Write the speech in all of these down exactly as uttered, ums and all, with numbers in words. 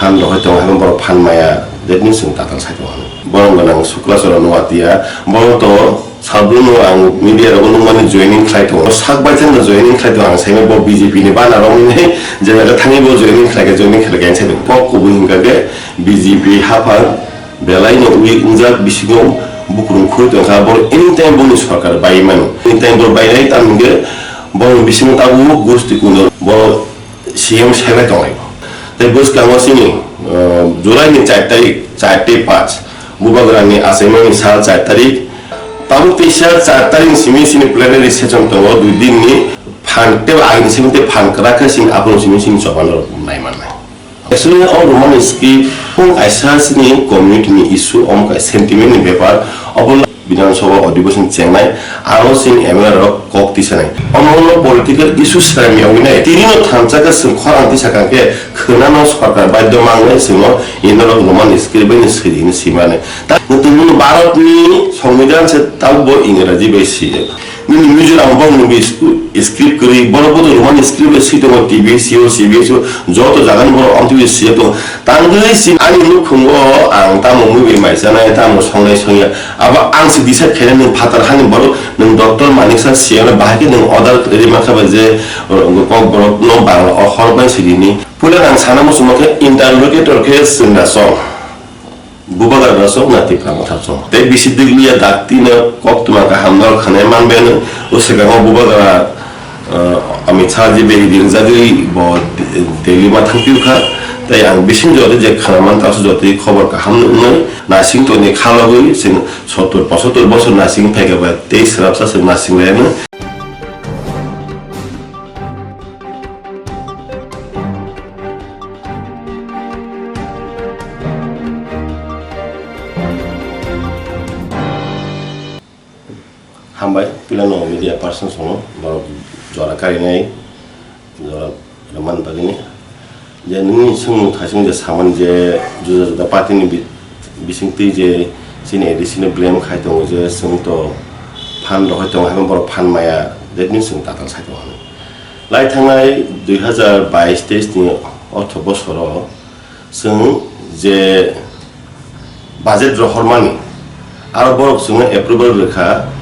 Ang rohoi tongo, haino borok phan maya, that means chwng tatal sai tongo. Borok gwnang Sukla Charan Noatia, borok to sabruno ang media rogo nukmani joining khlai tongo. Sak bai thangno joining khlai tongo, ang saimano bo B J P ni bana romwi nai, je jaga thangwi bo joining khlai khe, joining khlai khe ang sai tongo. Kok kubui hwnkha khe B J P haphang belai no weak wngjak, bisingo bukrung khurui tongkha, borok anytime boni sorkar bai mano. Anytime borok bai nai, tamo hwnkhe borok bisingo tabuk gosti kuno borok C M saibai tonglai. Tei bwskango chini, uh, July ni char tarik, char tei panch, Bubagrani achaimani sal char tarik, tabuk teisa char tarik ni simi chini plenary session tongo, dui din ni phan tei agini simi tei phan kwrak khe chini aphuru simi chini choba norok nai mannai. Actually, o Roman script kung kaisa chini community ni issue, om kai sentiment ni bepar, obo Bidhan Sabha Adhibeshon chengnai, aro chini M L A rok kok tisanai. Omo no political issue swnam yogwi nai. Tini no thansa khe chwng khorang tisa kang khe khwnano sorkar baidhyo mangnai chwngno inorok Roman script bai ni swi hwnwi swi mani. Ta, tini Bharat ni Songbidan se tabuk bo Ingraji bai swi. Nini Mizoram bo nini script kwrwi, borok bo Roman script bai swi tongo, T B C o, C B S o, joto jagani borok omtwi swi tongo. Tangwi si ani nukhungo ang tamo movie mai chanai, tamo songnai songya. Abo ang si decide khainai nwng phatar hani borok, nwng doctor Manik Saha siyana bahai khe nwng order rima kha bai je, uh, kok borok no Bangla o hor bai sidi ni. Puila ang sana muchungma khe interlocutor khe chwng da song. Bubagra da song na Tipra Motha song. Tei bisi diglia dakti no kok tuma kaham no khanai man bai no o swkango Bubagra, uh, Amit Shah ji bai ringjagwi bo Delhi ma thangphiu kha. Tei ang bising jodi je khana man ta jodi khobor kaham no wngnai. Nasing tongni khalogwi chwng sottor pochottor bosor nasing phaikha bai tei swrapsa chwng nasing laino. Hambai, pilano media person sono, borok jora karinai, jora rwmani bagwini. Je nini swngmung thaichung je samani je juda juda party ni bi-, bisingtwi je chini A D C no blame khai tongo je chwng to phan rohoi tongo, haino borok phan maya, that means chwng tatal sai tongo hinwi. Lai thangnai dui hazar bais teis ni ortho bosoro chwng je budget rohormani, aro borok chwngno approval rwkha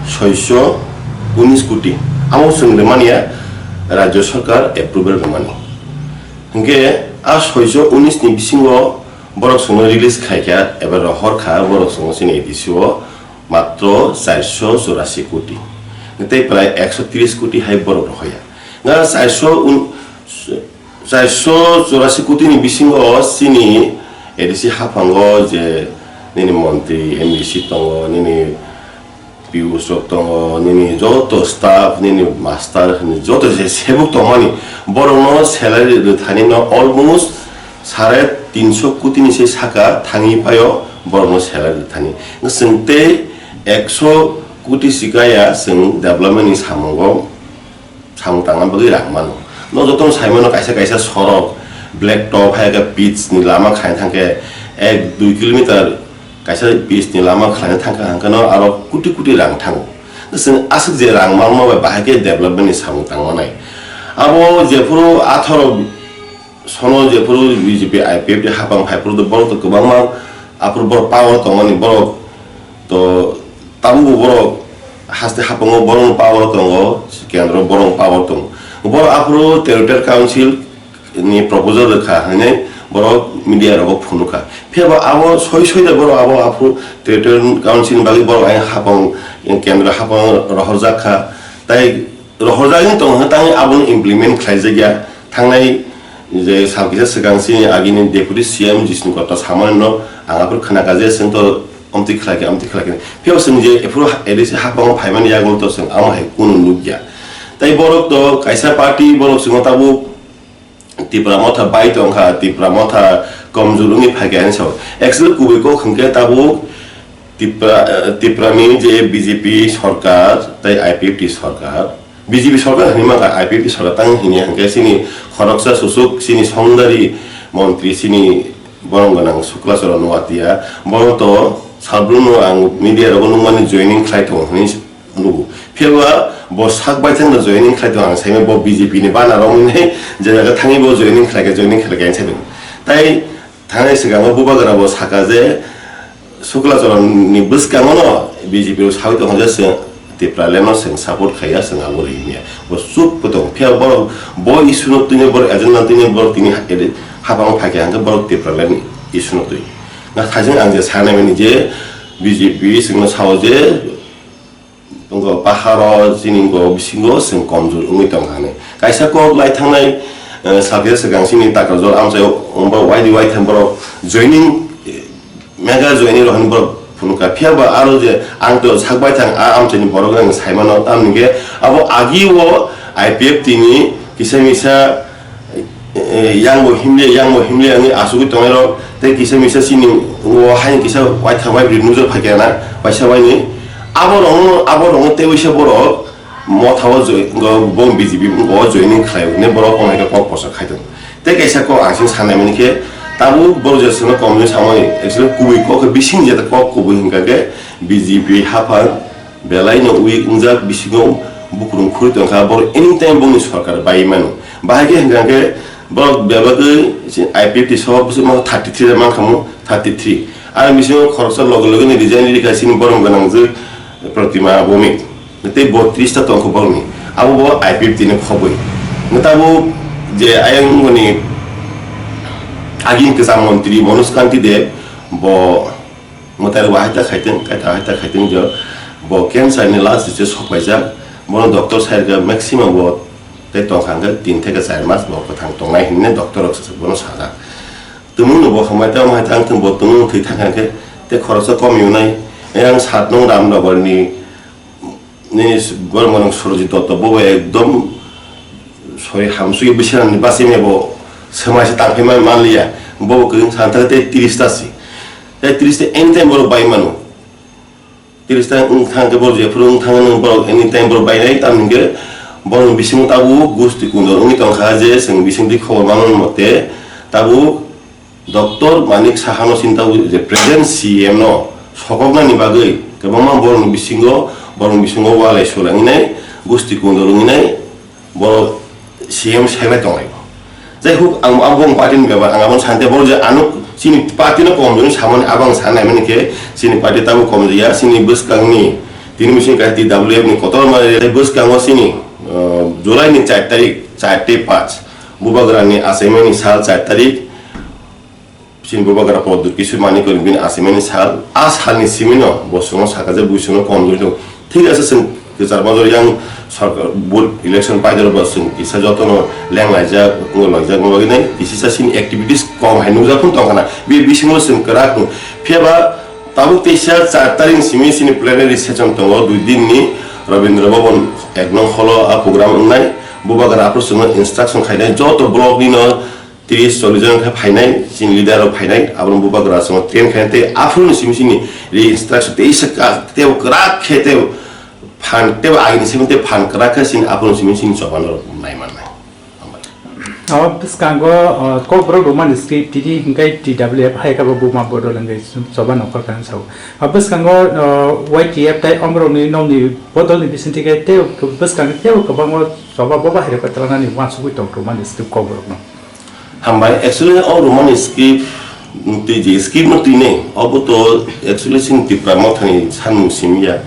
soiso unis koti. Amo chwng rwmani ya Rajya Sarkar approval rwmani. Hinkhe a soiso unis ni bisingo borok chwngno release khaikha eba rohorkha borok chwngno chini A D C o matro charso chorasi koti. Tei prai ekso tris koti hai borok rohoya. Nga charso un-, Chairso chorasi koti ni bisingo chini A D C haphango je nini montri, M D C tongo, nini P O S rok tongo, nini joto staff, nini master, nini joto je sebuk tongmani, borokno salary rwthani no almost sare tinso koti ni se saka thangwi paio borokno salary rwthani. Chwng tei ekso koti sikaya chwng development ni samungo samung tangna bagwi rang mano. No jotono sai mano kaisa kaisa sorok, black top, hai khe pitch ni lama khaina thangkhe ek dui kilometer kaisa pitch ni lama khlaina thangkha hangkhe no aro koti koti rang thango. Chwng aswk je rang manma bai bahai khe development ni samung tangmanai. Abo jephuru atharo sono jephuru B J P I P F T haphang phaiphuru borok to kwbangma aphuru borok power tongmani borok to tabukbo borok haste haphango borok power tongo, kendro borok power tongo. Borok aphuru territorial council ni proposal rwkha hinwi borok media rogo phunukha. Phiya ba abo soi soi da borok abo aphuru territorial council ni bagwi borok ayang haphang, kendro haphang rohorjak kha. Tai rohorjagwi tongo, tangwi abono implement khlaijakya. Thangnai je sal kisa swkang chini agini Deputy C M Jishnu Kotta samani no ang aphuru khwnakha je chwng to amtwi khlaikhe, amtwi khlaikhe. Phiya chwng je aphuru A D C haphango phaimani yago to chwng amo hai kunu nukya. Tai borok to kaisa party, borok chwngno tabuk Tipra Motha bai tongkha, Tipra Motha komjor wngwi phaikha hinwi sao. Actually kubui kok hwnkhe tabuk Tipra, eh, Tiprani je B J P sorkar tei I P F T sorkar, B J P sorkar hinwi mankha, I P F T sorkar tang hini hwnkhe chini khoroksa susuk, chini songdari montri, chini borong gwnang Sukla Charan Noatia, borok to salbrumno ang media rogo nukmani joining khlai tongo hinwi nugo. Phiya ba bo sak baithang no joining khlai tongo, ang saimano bo B J P ni bana romwi nai, je jaga thangwi bo joining khlai khe, joining khlai khe ang saimano. Tai thanai swkango Bubagra bo saka je Sukla Charan ni bwskango no B J P rok sawi tongo je chwng Tipraland no chwng support khaiya, chwng abo rihimya. Bo chuk bo tongo. Phiya borok bo issue no twini, borok agenda no twini, borok tini ha-, ede hapang phaikha hwnkhe borok Tipraland ni issue no twi. Na thajeng ang je sanai mani je B J P chwngno sao je Wngkha paharo chini wngkha bisingo chwng komjor wngwi tongkha hinwi. Kaisa kok lai thangnai, eh, sakhe swkang chini Takrajor amchai wngba waidi waitham borok joining, eh, mega joining rok hinwi borok phunukha. Phiya ba aro je ang to sak baithang a amchaini borok ang saimano, tamni khe abo agi o I P F T ni kisa misa eh, yang bo himliya, yang bo himliya wngwi asugwi tongnai rok, tei kisa misa chini o haino kisa waithang bai bwrwi nujak phaikha na, paisa waini. Abo rokno, abo rokno tei waisa borok motha o joi-, go-, bo B J P o joining khlai hwnwi borok omo hai khe kok kosa khai tongo. Tei kaisa kok ang chini sanai mani khe, tabuk borok je chwngno kom hwnwi samani, actually kubui kok khe bising jeta kok kubui hwnkha khe B J P haphang belai no weak wngjak, bisingo bukrung khurwi tongkha, borok anytime bongni sorkar bai mano. Bahai khe hwnkha khe borok bebagwi I P F T so bwswk mano thirty three mankha mo, thirty three. Ani bisingo khoroksa loge loge ni resign rikha chini borom gwnang jwk Pratima Bhowmik. Tei bo tris ta tongkha borokni. Abo bo I P F T ni khobwi. Tabuk je ayang mani agini kwcham montri Manoj Kanti Deb bo Mwtai rok hai ta khaitwng, kaita hai ta khaitwng jo. Bo cancer ni last stage o sok paijak. Bono doctor sai rwkha maximum bo tei tongkha hwnkhe tin theke char mas bo kwthang tongnai hinwi doctor rok bono sajak. Tumung no bo hambai tamo hai tang thung bo tumung thwi thang khe tei khoroksa kom yunai. Yang sat nung Ramnagar ni Nini borok mwnang Surojit Dotto, bo bai ekdom sori hamsugwi bwsarangni bachimya bo swmai se tangphai man, manliya. Bo bo kwrwng san thangkhe tei tris ta si. Tei tris ta anytime borok bai mano. Tris ta wng thangkhe borok jephuru wng thangkhe borok anytime borok bainai, tamni hwnkhe borokni bisingo tabuk gusti kundor wngwi tongkha je chwng bisingtwi khobor manmani mote tabuk Doctor Manik Sahano sinta je present C M no sokoknani bagwi kwbangma borokni bisingo, borokni bisingo walai sulai wngnai, gusti kundor wngnai, borok C M saibai tonglai. Jai huk ang, ang bong party ni bebak ang aboni sante borok je ano chini party no komjorni samani abang sanai mani khe chini party tabuk komjorya chini bwskangni tini bising kaisa T W F ni kotorma bwskango chini, uh, July ni char tarik, char tei panch, Bubagrani achaimani sal char tarik, Chini Bubagra Pradyot Kishore Manikya ni bini achaimani sal, a salni simino bo chwngno sakha je bui chwngno kom jori tongo. Thik ase chwng kwchar bojor yang sarkar vote election paidoro bo chwng kisa jotono lenglaijak, wnglaijak wngwi nai kisisa chini activities kom hai nukjak phano tongkha na. Bini bisingo chwng kwrak no. Phiya ba tabuk teisa char tarik ni simi chini plenary session tongo dui din ni Rabindra Bhavan ek nong hall o a program wngnai. Bubagra aphuru chwngno instruction khainai joto block ni no Tris chollish jon khe phainai, chini leader rok phainai, abono Bubagra chwngno train khainai tei aphuru ni simi simi ri instruction tei isa ka, tei kwrak khe tei phan, tei agini simi tei phan kwrak khe chini aphuru ni simi chini choba norok nai mannai. O bwskango, o, Kokborok Romani script tini hwnkhe T W F hai khe bo buma bodol hwnkhe choba nongkhor khe sao. O bwskango, o, Y T F tei omorokni nokni bodolni bisingtwi khe tei bwskango tei kwbangma choba bo bahai rok twlanani uansugwi tong Romani script Kokborokno. Hambai, actually o Roman script twi je script no twi nei, obo to actually chini Tipra Mothani sanmung simi ya.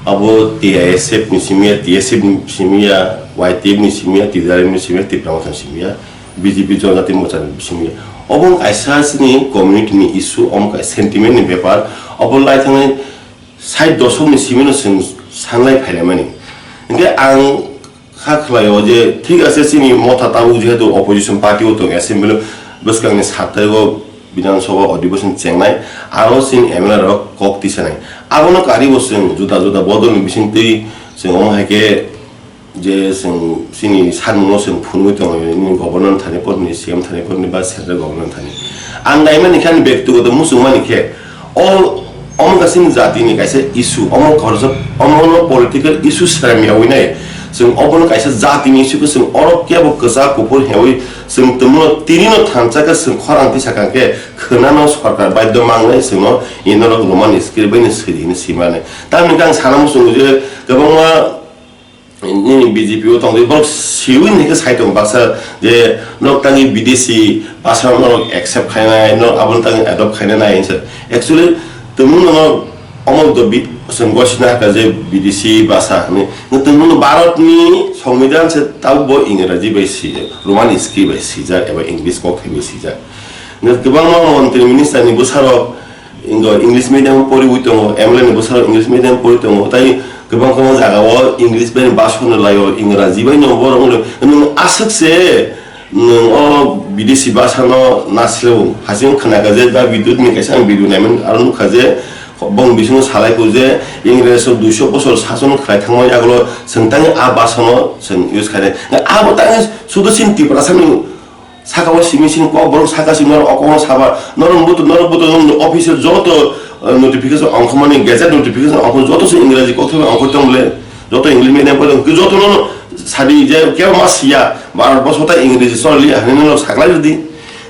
Abo T I S F ni simi ya, T S F ni simi ya, Y T F ni simi ya, T D R M ni simi ya, Tipra Mothani simi ya, B J P Jonojati Morcha ni simi ya. Obo kaisa chini community ni issue, omo kaisa sentiment ni bepar, obo lai thangwi sait dosok ni simi no chwng sanlai phailaimani. Hinkhe ang kha khlaio je thik ase chini motha tabuk jehetu opposition party o tongo assembly o bwskangni sat tarikh o Bidhan Sabha Adhibeshon chengnai, aro chini M L A rok kok tisanai. Abono karibo chwng juda juda bodolni bisingtwi chwng omo hai khe je chwng chini sanmungo chwng phunugwi tongo, nini governor thani porni, C M thani porni ba central governor thani. Ang naimani khe ani bektigoto muchungmani khe o, omo kaisa chini jatini kaisa issue, omo khoroksa, omo no political issue seram yaui nai. Chwng obono kaisa jatini issue khe chwng oro kebo kwchak kuphur heui chwng tongmano tini no thansa khe chwng khorang tisa kang khe khwnano sorkar baidhyo mangnai chwngno inorok Roman script bai no swi di hinwi swimanai. Tamni khe ang sana muchungo je kwbangma nini B J P o tongdi, borok siwi ni khe sai tongo baksa je norok tangwi bidesi basa norok accept khainai, norok aboni tangwi adopt khainai nai hinsa. Actually, tongmung no omo do bi-, chwng gosina hakha je bidesi basa hinwi. Tongmung no Bharat ni Songbidan se tabuk bo Ingraji bai si, Roman script bai sijak eba English kokthai bai sijak. Kwbangma montri minister ni bwsarok Ingo English medium poriwi tongo, M L A ni bwsarok English medium pori tongo, tai kwbang kwbang jaga o English bai basonwi laio, Ingraji bai no borok wngwi. Nwng aswk se nwng o bidesi basa no nasileo, hasing khna kha je da bidut ni kaisa ang video naimani aro nukha je bong bisingo salai kho je Ingraj rok duiso bosor sason khlai thangma yagulo chwng tangwi a basa no chwng use khainai. Abo tangwi sudu sin Tiprasa ni Saka o simi simi kok borok saka simi norok o kokno saba norok buto norok buto norok office o joto, eh, notification ongkhormani gazette notification ongkhor joto se Ingraji koktwma ongkhor tong bole joto English medium pore joto no sadi je kebo ma siya Bharat borso ta Ingraji choli hani no saklai di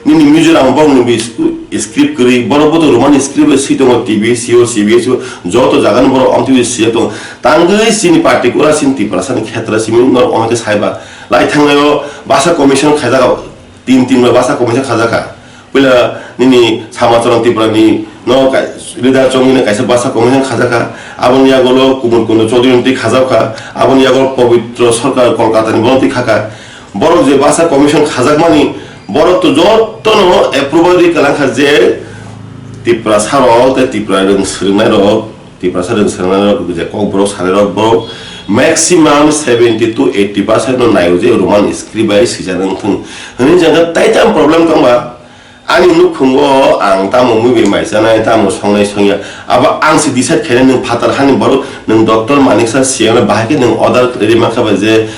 nini Mizoram bong ni script kwrwi borok buto Roman script bai si tongo T V C o C B S o joto jaga ni borok omtwi siya tongo tangwi sini particular sini Tiprasa ni khetra simi norok omtwi saiba lai thangnaio basa commission khaijak. Tin tin bai basa commission khajak kha. Puila nini Samacharan Tripura ni no kai-, leader chongmani kaisa basa commission khajak kha. Aboni yagulo Kumar Kundu Chaudhary ni twi khajak kha. Aboni yagulo Pabitra Sarkar Kolkata ni bono twi kha kha. Borok je basa commission khajakmani borok to jotono approval ri kalang kha je Tripura saro tei Tripura rwng swrwngnai rok Tiprasa rwng swrwngnairok je kokborok sanairok borok maximum seventy to eighty percent no naio je Roman script bai swijak wng thung hwnwi jagha tai tamo problem tong ba ani nukhungo ang tamo mui bai mai chanai tamo songnai songya abo ang se decide khainai nwng phatar hani borok nwng doctor Manik Saha siyang bahai khe nwng order khlai rima kha ba je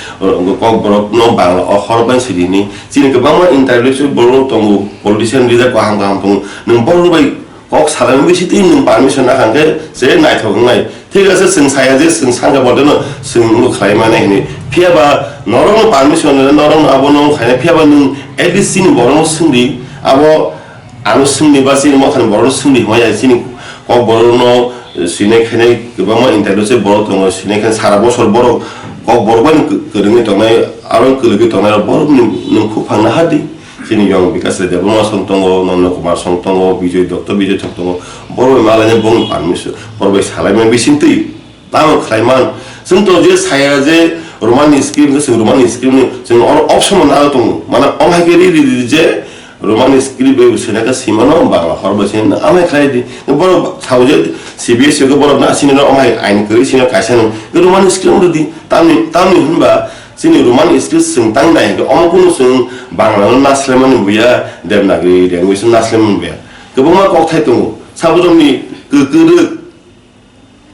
kokborok no Bangla o hor bai sidi hwnwi chini kwbangma intellectual borok tongo politician leader kaham kaham tongo nwng borok bai Kok salai bisi twi nwng permission nakha hwnkhe se naithok wngnai. Thik ase, chwng saya je chwng sangka bodeno chwng wngbo khlai mani hwnwi. Phiya ba norokno permission rwna norokno abono wng khaina, phiya ba nwng at least chini borokno swngdi, abo ano swngdi ba chini mothani borokno swngdi hwnwi ya chini kok borokno swinai khainai kwbangma interview se borok tongo, swinai khainai sara bosor borok kok borok bai kwrwngwi tongnai, aro kwlwgwi tongnai borok nwng khuk phang nahardi. Chini yong Bikash Reddy Debbarma song tongo, Nanda Kumar song tongo, Bijoy Dotto Bijoy song tongo. Borok bai malaina bongni permission, borok bai salaimani bisingtwi tamo khlaiman. Chwng to je saya je Roman script, chwng Roman script ni chwng oro option no naro tongo. Mana omo hai khe ri ri ri je Roman script bai bo sena ka simano Bangla hor bai sena amai khlai di. Borok sao je C B S E ko borok na sini no omo hai ain kwrwi sini kaisa no Roman script ri di. Tamni tamni hinba Chini Roman script chwng tang nai hwnkhe omo kunu chwng Bangla no naslemani buya, Devanagari language no naslemani buya. Kwbangma kokthai tongo. Sabujongni kwkwrwk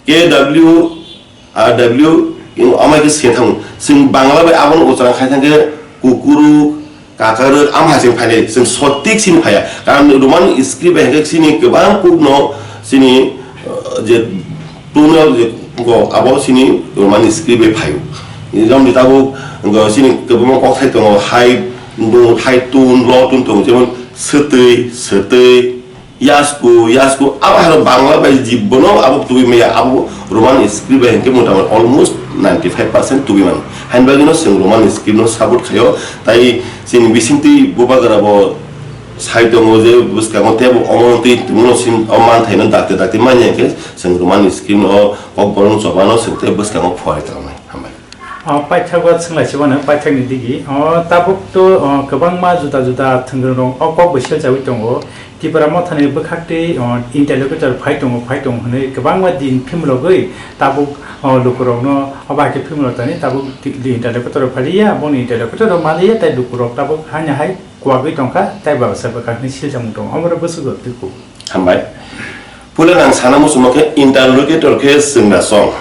K W R W amai khe se thango. Chwng Bangla bai abono ucharang khai thangkhe kukuruk, kakarwk, am hai chwng phainai. Chwng sotik chini phaiya. Karon Roman script bai hwnkhe chini kwbang kuk no chini, uh, je Plural je go abo chini Roman script bai phaio. Nijom ni tabuk go chini kwbangma kokthai tongo, hai, nu, hai tun, lo tun tongo, jemon swtwi, swtwi, yasku, yasku, abo hai Bangla bai jibono abo tubui maya, abo Roman script bai hwnkhe mota moti almost ninety five percent tubui mano. Hain bagwino chwng Roman script no support khaio, tai chini bisingtwi bubagra bo Sai tongo je bwskango teibo omo twi tongmano sin o manthaino dakti dakti manya khe chwng Roman script o kokborok chobano chwng tei bwskango phorai tongnai. Hambai. O paithak o swnglaisibano paithakni digi. O tabuk to, o, kwbangma juda juda thwngwrwngrok o kok bai selchawi tongo. Tipra mothani bwkhaktwi, o, interlocutor phai tongo, phai tongo hwnwi kwbangma din phimlogwi tabuk, o, lukurokno o bai khe phimlok tani tabuk di, di interlocutor phaliya, boni interlocutor rok maliya tei lukurok tabuk haino hai kwagwi tongkha, tei babasa bwkhakni silchakmung tongo, omorok bwswk twi kuk. Hambai. Puila nang sana muchungma khe interlocutor khe chwng da chong.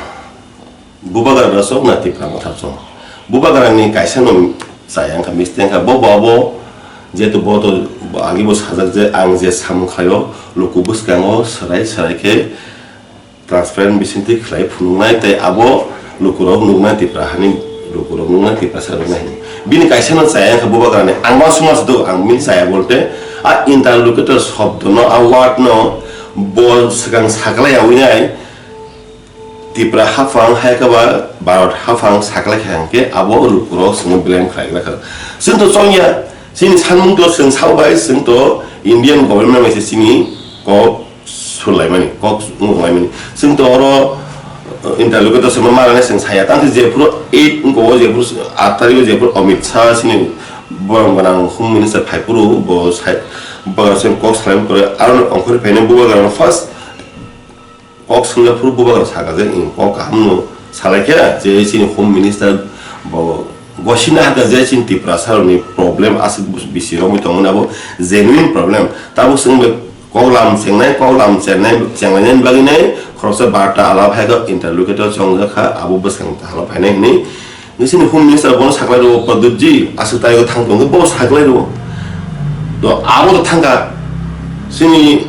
Bubagra da chong na Tipra Motha chong. Bubagra ni kaisa no chaya wngkha, mistake wngkha. Bo, bo, bo, jehetu bo to, bo agi bo sajak je ang je samung khlaio, luku bwskango swrai swrai khe transparent bisingtwi khlai phunuknai tei abo lukurok nuknai Tipra hani lukurok nuknai Tiprasa roknai hwnwi. Bini kaisa no chaya wngkha Bubagrani, ang ma suma se do, ang bini chaya bolte a interlocutor shobdo no, a word no bo swkang saklai yawi nai Tripura haphang hai khe ba Bharat haphang saklai kha hwnkhe abo lukurok chwngno blame khlai kha. Chwng to chongya, chini sanmung to chwng sao bai, chwng to Indian government bai se chini kok sulaimani, kok wnglaimani. Chwng to oro, uh, interlocutor se ma rani chwng saya, tang khe jephuru eight wngko, jephuru aat tarikh o jephuru Amit Shah chini borok gwnang Home Minister phai phuru bo sai, bo chwng kok salai phuru aro ongkhorwi phainai bubagra first kok swngjak phuru bubagra sakha je, "Ing kok kaham no salai khe je chini Home Minister bo gosina hakha je chini Tiprasa rokni problem aswk bisi romwi tongmani abo genuine problem. Tabuk chwng bai kok lam chengnai, kok lam chengnai, chenglainani bagwi nai khoroksa barta alap hai khe interlocutor chongjak kha, abo bwskang ta halap phainai," hwnwi. Nini chini Home Minister bono saklai rwo, "Pradyut ji, aswk taigo thang tong khe bo saklai rwo." To abo to thangkha. Chini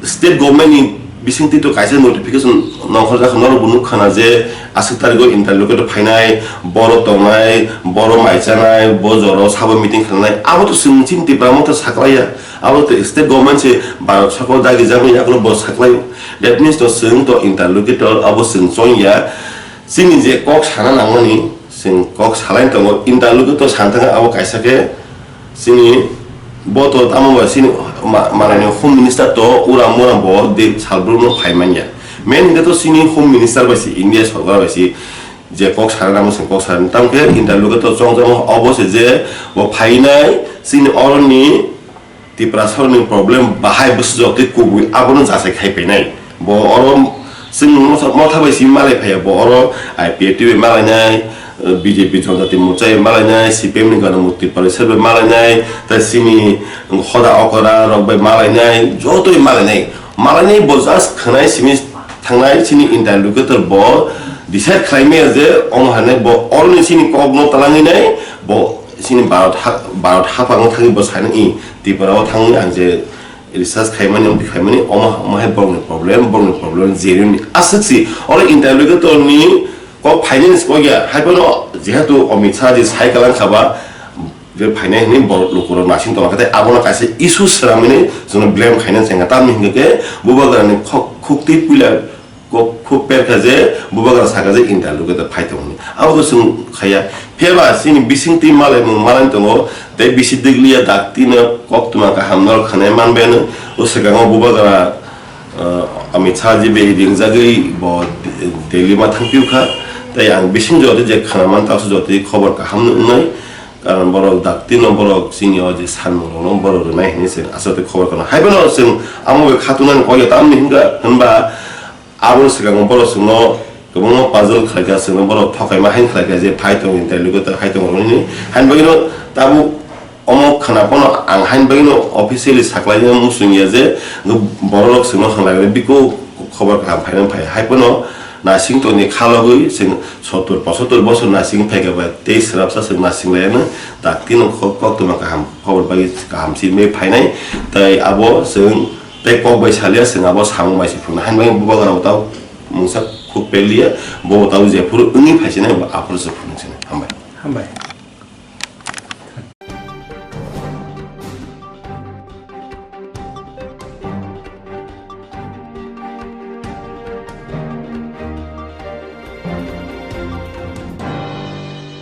state government ni bisingtwi to kaisa notification nongkhorjak kha, norok bo nukha na je aswk tarigo interlocutor phainai, boro tongnai, boro mai chanai, bo joro sabo meeting khlainai, abo to chwng chini Tipra Motha saklaiya, abo to state government se Bharat sarkar dagi jagwi yakulo bo saklaio. That means to chwng to interlocutor abo chwng chongya, chini je kok sana nangmani chwng kok salai tongo, interlocutor to santhangkha abo kaisa khe. Chini bo to tamo ba chini ma-, malaini Home Minister to uram uram bo de salbrum no phai manya. Main hingke to chini Home Minister bai si, India sorkar bai si je kok sana namo se kok sana. Tamo khe interlocutor chongjamo obo se je bo phainai chini oroni Tiprasa rokni problem bahai bwsajak tei kubui abono jachai khai painai. Bo oro chwng motha, motha bai si malai phaiya, bo oro I P F T bai malainai, eh, B J P Janjati Morcha bai malainai, C P M ni Gana Mukti Parishad bai malainai, tei chini hoda okora rok bai malainai, jotoi malainai. Malainai bo just khwnai simi thangnai chini interlocutor bo decide khlai maya je omo hanai bo oroni chini kok no talangwi nai bo chini Bharat ha-, Bharat haphang thangwi bo saino i Tripura o thangwi ang je research khaimani, omo khaimani, omo, omo hai borokni problem, borokni problem, genuine ni aswk si, oro interlocutor ni kok finance kok ya, hai phano jehetu Amit Shah ji sai kalang kha ba, je phainai hinwi borok lukurok nasing tongma khe, tei abono kaisa issue swnamwi nai chwngno blame khaina chengkha, tamni hingkhe bubagrani khok, khuk twi puila kok khuk perkha je bubagra sakha je interlocutor phai tongmani. Abo to chwng khaiya. Phiya ba chini bising twi malaimung malai tongo, tei bisi diglia daktino koktwma kaham norok khanai manbaiano. O swkango bubagra, uh, Amit Shah ji bai ringjagwi bo Delhi ma thangphiu kha. Tei ang bising jotoi je khana man, taksa jotoi khobor kaham no wngnai. Karon borok daktino borok chini o je sanmung rokno borok rwnai hinwi chwng aswk tei khobor khna. Hai phano chwng amo bai khatunani kok ya tamni hwnba, hwnba Aboni swkango borok chwngno kwbangma puzzle khlaikha, chwngno borok thokaima haino khlaikha je phai tongo, interlocutor hai tongo hwnwi. Haini bagwino tabuk omo khwna phano ang haini bagwino officially saklaina muchung ya je borok rok chwngno hwnlai biko khobor kaham phaina phai. Hai phano nasing tongni khalogwi chwng sottor pochottor bosor nasing phaikha bai tei swrapsa chwng nasing laiyano daktino kok, koktwma kaham khobor bagwi kaham sinwi phainai tei abo chwng Tei kok bai salia chwng abo samung bai se phunuknai. Haini bagwi bubagra bo tamo mungsa khuk pekliya, bo bo tamo jephuru wngwi phaisinai, bo aphuru se phunuksinai. Hambai. Hambai.